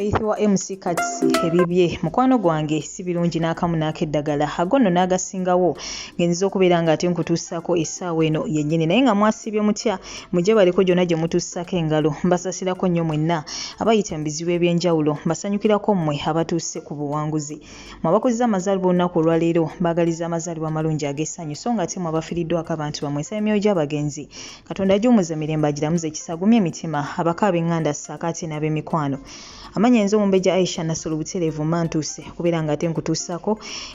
Faith wa MC Kats ebibye mukwano gwange si birungi n'akamu n'akeddagala ago nno n'agasingawo ngenziza okubeera nga ate nkutuusaako essaawa eno yennyini naye nga mwasiibye mutya mugyebaleko gyonna gye mutuusaako engalo mbasasirako nnyo mwenna abayita mu bizibu eby'enjawulo mbasanyukirako mmwe abatuuse ku buwanguzi mwe abakuzizza amazaalibwa olunaku olwaleero mbaagaliza amazaalibwa amalungi ag'essanyu so nga ate mwe abafiiriddwako abantu bammwe nsaba emyoyo gy'abagenzi Katonda agiwumuze mirembe agiramuze ekisa agumye emitima abako abenganda ssaako ate n'abemikwano. Amanya nze Omumbejja Aisha Nassolo butereevu mba ntuuse okubeera nga ate nkutuusaako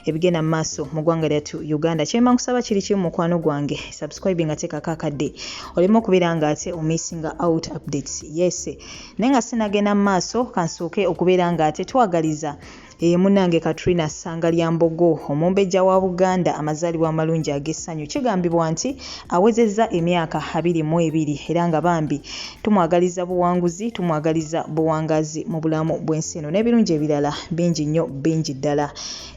ebigenda mu maaso mu ggwanga lyattu Uganda. Kyemba nkusaba kiri kimu mukwano gwange subscribe nga teekako akadde oleme okubeera nga ate omissinga out updates. Yes, naye nga sinagenda mu maaso kansooke okubeera nga ate twagaliza Eeh munange Katrina Ssangalyambogo omumbejja wa Buganda amazaalibwa amalungi ag'essanyu. Kigambibwa nti awezezza emyaka 22 era nga bambi tumwagaliza buwanguzi, tumwagaliza buwangaazi mu bulamu bw'ensi eno n'ebirungi ebirala bingi nnyo bingi ddala.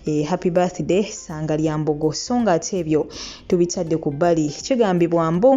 Eeh happy birthday Ssangalyambogo. So nga ate ebyo tubitadde ku bbali, kigambibwa mbu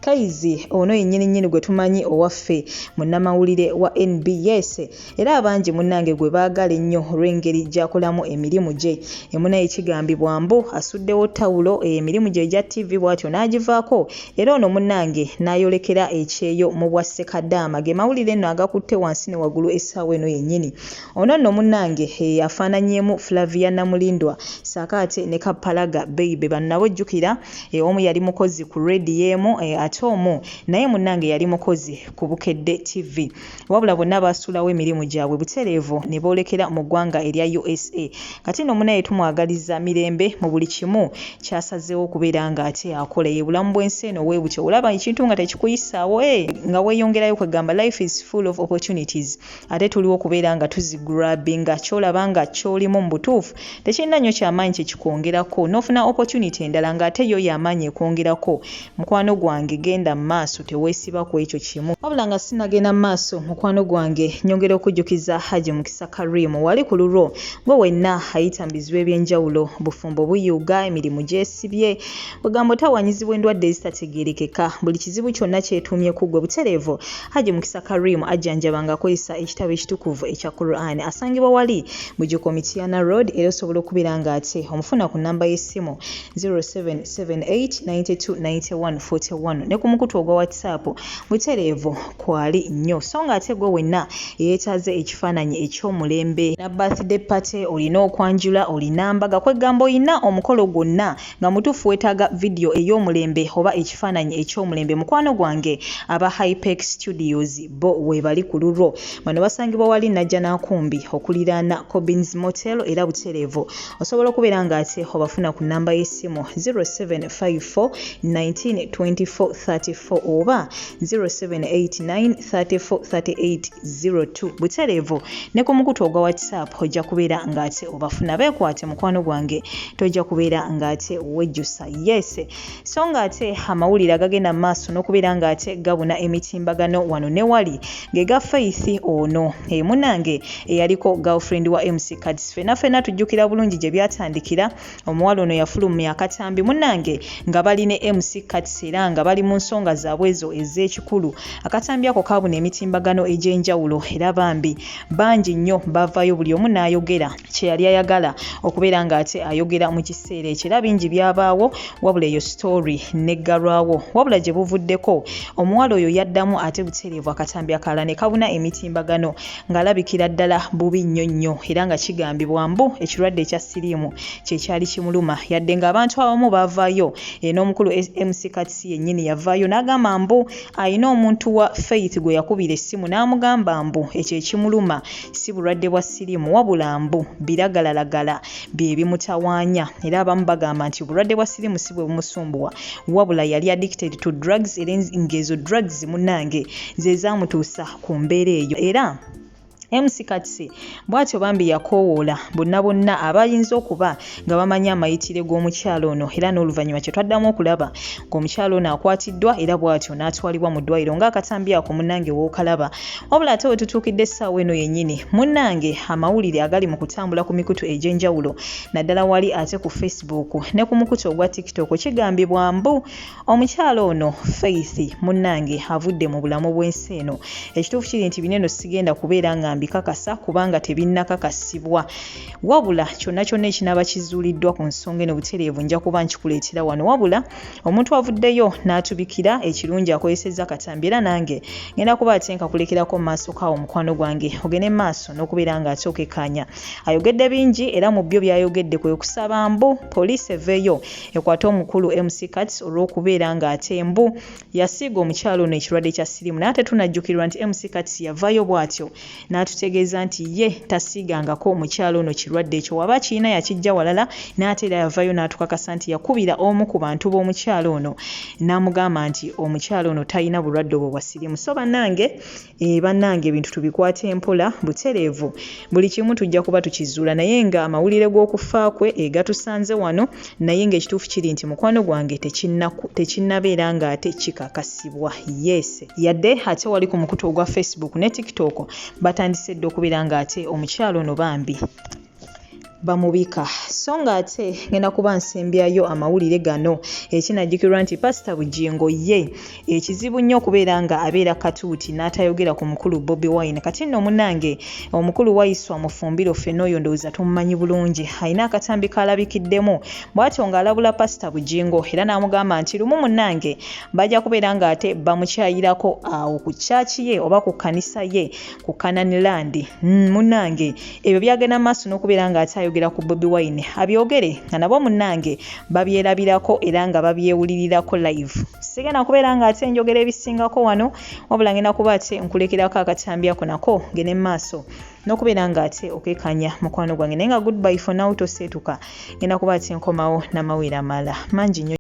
Kaizi ono yennyini nnyini gwe tumanyi owaffe munnamawulire wa nbs era abangi munnange gwe baagala ennyo olw'engeri gy'akolamu emirimu gye. Munaye kigambibwa mbu asuddewo ttawulo emirimu gye egya ttivvi bw'atyo n'agivaako era ono munnange n'ayolekera ekyeyo mu bwa Ssekadaama. Ge mawulire nno agakutte wansi ne waggulu essaawa eno yennyini. Ono nno munnange afaananyeemu Flavia Namulindwa ssaako ate ne Kapalaga Beibe. Bano nabo jjukira Omu yali mukozi ku radio emu ate omu naye munnange yali mukozi ku Bukedde TV. Wabula bonna baasuulawo emirimu gyabwe butereevu ne boolekera mu ggwanga erya usa. Kati nno munnaye tumwagaliza mirembe mu buli kimu ky'asazeewo okubeera ng'ate akola. Ye bulamu bw'ensi eno bwebutyo. Olaba ekintu nga tekikuyisaawo nga weeyongerayo kwegamba life is full of opportunities. Ate tuliwo okubeera nga tuzigrabinga. Ky'olaba nga ky'olimu mu butuufu tekirina nnyo kyamaanyi kye kikwongerako. N'ofuna opportunity endala ng'ate yo y'amaanyi ekwongerako. Mukwano gwange genda mu maaso teweesiba ku ekyo kimu. Wabula nga sinnagenda mu maaso mukwano gwange nnyongera okujjukiza Hajji Mukisa Karim wali ku lulwo ggwe wenna ayita mu bizibu eby'enjawulo, obufumbo buyuuga, emirimu gyesibye, kwegamba otawanyizibwa endwadde ezitategeerekeka, buli kizibu kyonna kyetuumye ku ggwe butereevu Hajji Mukisa Karim ajjanjaba ng'akozesa ekitabo ekitukuvu ekya Quran. Asangibwa wali Bujuuko Mityana Road era osobola okubeera ng'ate omufuna ku nnamba y'essimu 0778 92 91 41 ne ku mukutu ogwa WhatsApp butereevu kwali nnyo. So ng'ate gwe wenna eyeetaaze ekifaananyi eky'omulembe na birthday party, olina okwanjula, olina mbaga, kweggamba olina omukolo gwonna Nga mutuufu wetaaga video ey'omulembe oba ekifaananyi eky'omulembe mukwano gwange aba Hypex Studios bo weebali ku lulwo. Bano basangibwa wali Najjanankumbi okuliraana Cobins Motel era butereevu osobola okubeera ng'ate obafuna ku nnamba y'essimu 0754 19 24 34 oba 0789 34 38 02 butereevu ne ku mukutu ogwa WhatsApp ojja kubeera ng'ate obafuna. Beekwate mukwano gwange tojja kubeera ng'ate wejjusa. Yes, so ng'ate amawulire agagenda mu maaso n'okubeera ng'ate gabuna emitimbagano wano ne wali ge ga Faith ono e munange eyaliko girlfriend wa MC Kats. Fenna fenna tujjukira bulungi gye byatandikira. Omuwala ono yafulumya akatambi munnange nga bali ne MC Kats era nga bali mu nsonga zaabwe ezo ez'ekikulu. Akatambi ako kaabuna emitimbagano egy'enjawulo era bambi bangi nnyo baavaayo buli omu n'ayogera kye yali ayagala okubeera ng'ate ayogera mu kiseera ekyo era bingi byabaawo wabula eyo story n'eggalwawo. Wabula gye buvuddeko omuwala oyo yaddamu ate butereevu akatambi akalala ne kabuna emitimbagano ng'alabikira ddala bubi nnyo nnyo era nga kigambibwa mbu ekirwadde ekya siriimu kye kyali kimuluma yadde ng'abantu abamu baavaayo n'omukulu MC Kats yennyini yavaayo n'agamba mbu alina omuntu wa Faith gwe yakubira essimu n'amugamba mbu ekyo ekimuluma si bulwadde bwa siriimu wabula mbu biragalalagala bye bimutawaanya era abamu bagamba nti obulwadde bwa siriimu si bwe bumusumbuwa wabula yali addicted to drugs era ng'ezo drugs munnange ze zaamutuusa ku mbeera eyo era MC Kats bw'atyo bambi yakoowoola bonna bonna abayinza okuba nga bamanyi amayitire g'omukyala ono era n'oluvannyuma kye twaddamu okulaba ng'omukyala ono akwatiddwa era bw'atyo n'atwalibwa mu ddwaliro ng'akatambi ako munnange w'okalaba. Wabula ate we tutuukidde essaawa eno yennyini munnange amawulire agali mu kutambula ku mikutu egy'enjawulo naddala wali ate ku Facebook ne ku mukutu ogwa TikTok kigambibwa mbu Omukyala ono Faith munnange avudde mu bulamu bw'ensi eno. Ekituufu kiri nti bino eno sigenda kubeera nga mbikakasa kubanga tebinnakakasibwa. Wabula kyonna kyonna ekinaaba kizuuliddwa ku nsonga eno butereevu nja kuba nkikuleetera wano. Wabula omuntu avuddeyo n'atubikira ekirungi akozesezza katambi era nange ngenda kuba ate nkakulekerako mu maaso kaawo mukwano gwange ogende mu maaso n'okubeera nga ate okekkaanya. Ayogedde bingi era mu byo by'ayogedde kwe kusaba mbu poliisi eveeyo ekwate omukulu MC Kats olw'okubeera ng'ate mbu yasiiga omukyala ono ekirwadde kya siriimu naye ate tunajjukirwa nti MC Kats yavaayo bw'atyo n'atutegeeza nti ye tasiigangako mukyala ono kirwadde ekyo waba akirina yakiggya walala n'ate era yavaayo n'atukakasa nti yakubira omu ku bantu b'omukyala ono n'amugamba nti omukyala ono talina bulwadde obwo bwa siriimu so bannange Eeh bannange ebintu tubikwate mpola butereevu buli kimu tujja kuba tukizuula naye nga amawulire g'okufa kwe eh gatusanze wano naye nga ekituufu kiri nti mukwano gwange tekinnabeera nga ate kikakasibwa yes yadde ate wali ku mukutu ogwa Facebook ne TikTok batandise dda okubeera nga ate omukyala ono bambi bamubika so nga ate ngenda kuba nsembyayo amawulire gano ekinajjukirwa nti Pasita Bugingo ye ekizibu nnyo okubeera nga abeera katuuti n'atayogera ku mukulu Bobi Wine kati nno munange omukulu Waiswa Mufumbiro ffenna oyo ndowooza tumumanyi bulungi alina akatambi k'alabikiddemu bw'atyo ng'alabula Pasita Bugingo era n'amugamba nti lumu munange bajja kubeera ng'ate bamukyayirako awo ku church ye oba ku kkanisa ye ku Canaan Land munange Ebyo byagenda maaso n'okubeera ng'ate ayogera ku Bobi Wine abyogere nga nabo munnange babyerabirako era nga babyewulirirako live. Sigenda kubeera ng'ate njogera ebisingako wano wabula ngenda kuba ate nkulekerako akatambi ako nako ngende mu maaso n'okubeera ng'ate okekanya mukwano gwange naye nga goodbye for now toseetuka ngenda kuba ate nkomawo n'amawulire amalala mangi nnyo.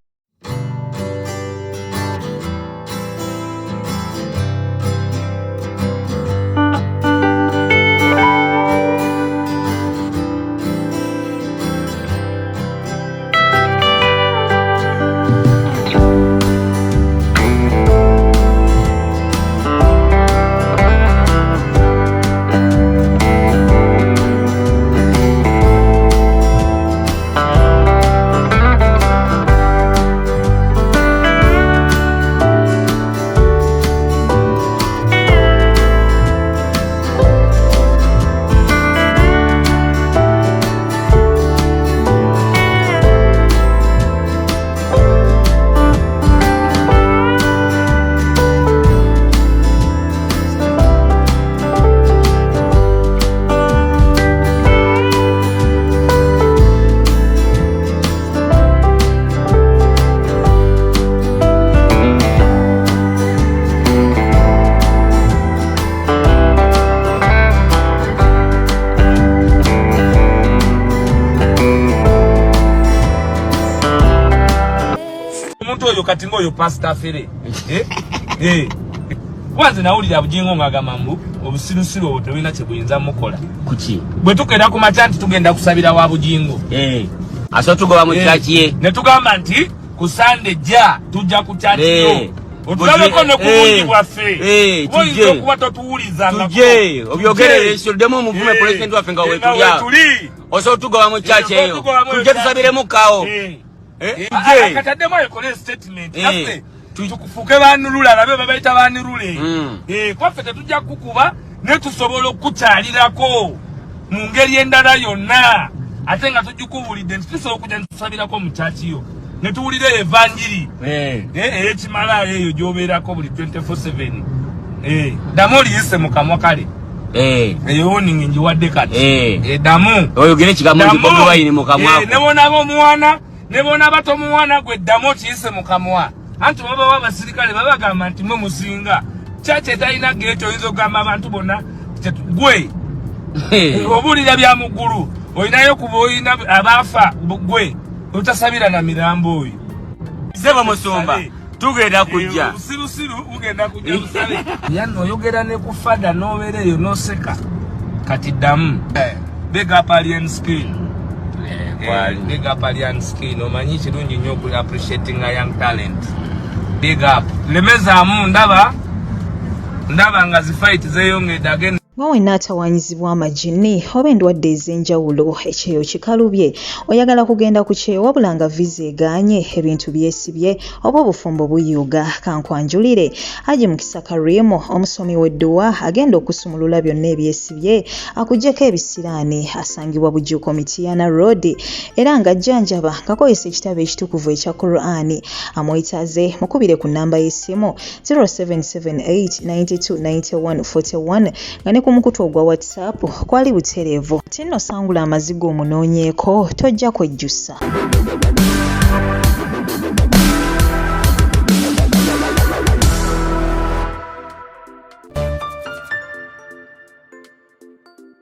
Omuntu oyo kati ng'oyo pasita fere eh? Eh. Kuba nze nawulira Bugingo ng'agamba mbu obusirusiru obwo tebulina kye buyinza mukola. Kuki? Bwe tukeera ku makya nti tugenda kusabira wa Bugingo. Eh. Aso tugoba mu church ye. Ne tugamba nti ku Sunday ja tujja ku church yo. Otulabeko ne ku bungi bwaffe. Oyinza okuba totuwulizangako. Tujje obyogere ekiddemu omuvume president waffe nga wetuli. Osobola tugoba mu church eyo. Tujje tusabiremu kawo. Eh, eh, akataddemu ayokole statement eh. naffe tukufuke banulula alabe babayita banulule hmm. kwaffe tetujja kukuba naye tusobola okukukyalirako mu ngeri endala yonna ate nga tugikubuulidde nti tusobola okujja netusabirako mu kyaki yo ne tuwulira eyo evanjiri ey'ekimalaayo eyo gy'obeerako buli 24/7 ddamu oliyise mu kamwa kale eyo warning ngiwadde kati ddamu oyogere ekigambo nti Bobi Wine mu kamwa ne bw'onaaba omuwana ne bw'onaaba tomuwana gwe ddamu okiyise mu kamwa anti babawo abasirikale babagamba nti mwe musinga kyaki etalina geeti oyinza okugamba abantu bonna gwe obuulira bya mu ggulu olinayo kuba olina abaafa gwe otasabira na mirambo oyo sebo musumba tugenda kujja obusirusiru bugenda kujja busabe yanno oyogera ne ku fada n'obeera eyo n'oseka kati ddamu eh. big up alien skin eh, big up alien skin omanyi kirungi nnyo oku appreciating a young talent big up lemezaamu ndaba ndaba nga zi fight zeyongedde again. Gwe wenna atawaanyizibwa amajinni oba endwadde ez'enjawulo, ekyeyo kikalubye, oyagala kugenda ku kyeyo wabula nga viza egaanye, ebintu byesibye oba obufumbo buyuuga, kankwanjulire Haji Mukisa Karim omusomi w'edduwa agenda okusumulula byonna ebyesibye akuggyeko ebisiraani. Asangibwa Bujuuko Mityana Road era ng'ajjanjaba ng'akozesa ekitabo ekitukuvu ekya Quran. Amwetaaze mukubire ku nnamba y'essimu 0778 92 91 41 nga ne ku mukutu ogwa WhatsApp kwali butereevu. Ate nno sangula amaziga omunoonyeeko tojja kwejjusa.